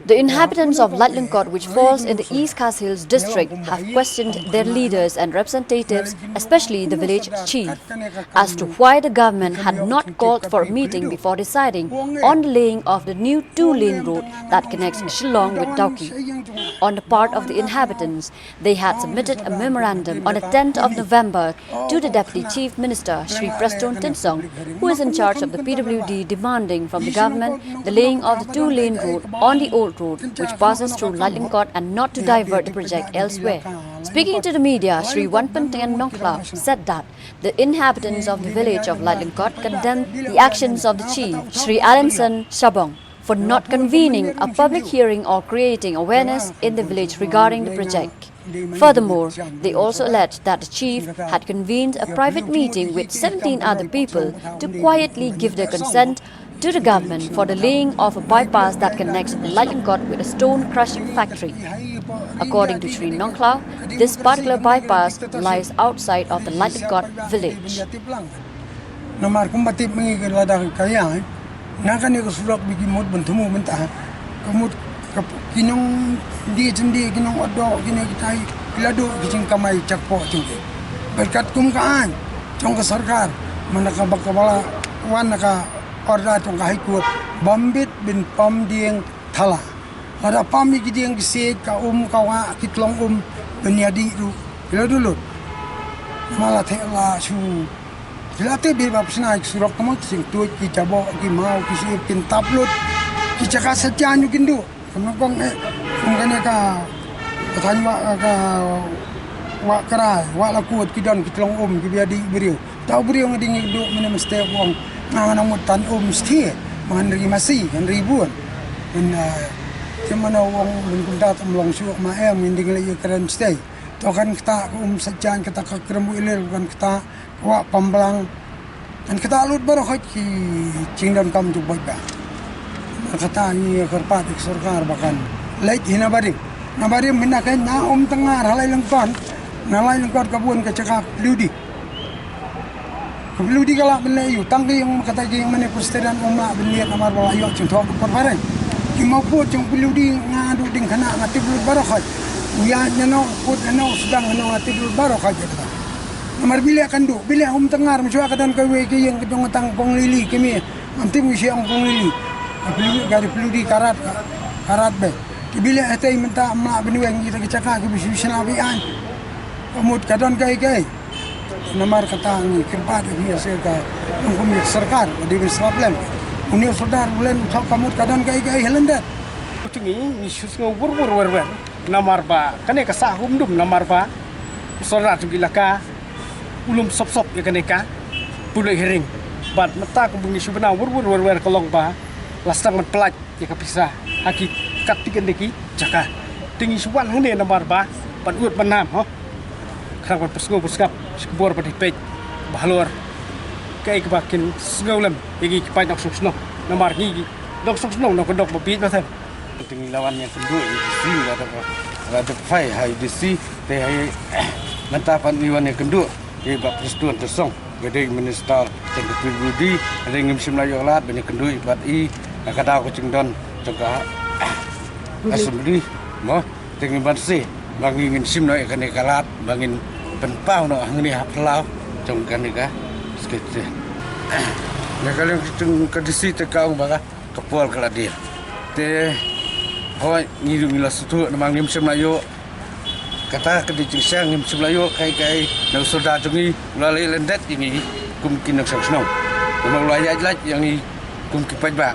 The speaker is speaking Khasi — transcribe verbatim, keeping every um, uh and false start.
The inhabitants of Laitlungkot, which falls in the East Khasi Hills district, have questioned their leaders and representatives, especially the village chief, as to why the government had not called for a meeting before deciding on the laying of the new two-lane road that connects Shillong with Dawki. On the part of the inhabitants, they had submitted a memorandum on the tenth of November to the Deputy Chief Minister, Shri Prestone Tynsong, who is in charge of the P W D, demanding from the government the laying of the two-lane road on the old road which passes through Laitlungkot and not to divert the project elsewhere. Speaking to the media, Shri Wanpyntngen Nongkhlaw said that the inhabitants of the village of Laitlungkot condemned the actions of the chief, Shri Alanson Shabong, for not convening a public hearing or creating awareness in the village regarding the project. Furthermore, they also alleged that the chief had convened a private meeting with seventeen other people to quietly give their consent to the government for the laying of a bypass that connects Laitlungkot with a stone crushing factory. According to Shri Nongkhlaw, this particular bypass lies outside of the Laitlungkot village. Namar kumba tip mynta ka lada ka ïa, na kane ka surok ba ki mut ban thmu mynta, ka mut ka ki nongdie jingdie, ki nongotdoh, kine kitai ki la duh ki jingkamai jakpoh jong ki. Bad katkum ka aiñ jong ka sorkar, mynta kaba ka ba la wan na ka order jong ka High Court, bym bit ban pom dieng thala. Lada pom ïa ki dieng ki siej, ka um, ka wah, ki tlong um, ban ïa dih ruh ki la duh lut. Namar la theh la shu, ki la tip ba pynshna ki surok, ka mut ki seng tuid, ki jaboh, ki maw, ki shu kin tap lut. Ki jaka sa jan ïa kin duh. Ka mut kong eh, kum kane ka, ka thaiñ wah, ka Wah Krai, Wah Lakut, ki don ki tlong um kiba ïa dih briew. Tau briew nga ding ïa duh mynne mynstep, u ong nga nang mut tan um sthie, ma ngan ri masi, ngan ri bun. Ngan, eh, te mano u ong, ngan kumta tam long shuh ma em, ngan ding leh ïa kren stei. To kan kata ka um sa jan, kata ka krem u ilil, kan kata ka wah pamblang. Kan kata lut baroh khoit ki jingdonkam jong paidbah. Kata ngi kyrpad ïa ka sorkar ba kan leit hi na barim. Na barim mynta kan na Umtyngngar ha Laitlungkot, na Laitlungkot ka bun ka jaka ka pylliudi. Ka pylliudi ka lah ban leh ïa u, tang ka ïing, kata ka ïing mane president um lah ban leit namar ba la ïoh jingthoh ka por bareng. Ki mawpud jong pylliudi nga duh ding khana, nga tip lut baroh khoit. U ïaid nano, pud nano, sdang nano, nga tip lut baroh khoit ïa kata. Namar bileh kan duh, bileh Umtyngngar, mynshuwa ka don kawei ka ïing ka jong tang Kong Lili, kmie, ngam tip ngi shu ong Kong Lili. Ka pylliudi, ka pylliudi ka rat, ka rat bha. Ki bileh hatei mynta ym lah ban weng kita ki jaka kiba shu shna ba ïaid. Ka mut ka don kaei kaei. Namar kata ngi kyrpad ïa ka, ïa ka, kum ïa ka sorkar, ka dei ban sngap lem. Une u sordar u len u thok, ka mut ka don kaei kaei ha lyndet. Te ngi, ngi shu sngew wur wur wer wer. Namar ba kane ka sah um dum, namar ba u sordar jong ki laka u lum sop sop ïa kane ka public hearing. Bad mynta kumba ngi shu bynta wur wur wer wer ka long ba la sdang ban pynlait ïa ka pisa ha ki katto katne ki jaka. Te ngi shu wan hangne namar ba ban ud ban nam, ho. Khnang ban pynsngew pynsngap sha ki bor ba dei peit ba halor kaei kaba kin sngew lem ïa ngi ki paid nongshong shnong. Namar ngi ki nongshong shnong nongkyndong ba bieit ba them. Te ngi la wan ïakynduh ïa u D C, la dep, la dep phai ha u D C, te ha mynta pat ngi wan ïakynduh ïa i Bah Prestone Tynsong, ba dei minister jong ka P W D, ba dei ngim shym la ïoh lad ban ïakynduh ïa i pat i na ka daw ka jingdon jong ka assembly, mo, te ngi banse ba ngi ngin shim noh ïa kane ka lad ba ngin pynpaw noh hangne ha phyllaw jong kane ka state. Na ka liang ka jong ka D C te ka ong ba ka ka por ka la dier. Te hooid, ngi ruh ngi la sngewthuh namar ngim shym la ïoh. Kata ka dei jingshisha, ngim shym la ïoh kaei kaei na u sordar jong ngi, u la leh lyndet ïa ngi kum ki nongshong shnong. Namar u la ïaid lait ïa ngi kum ki paidbah.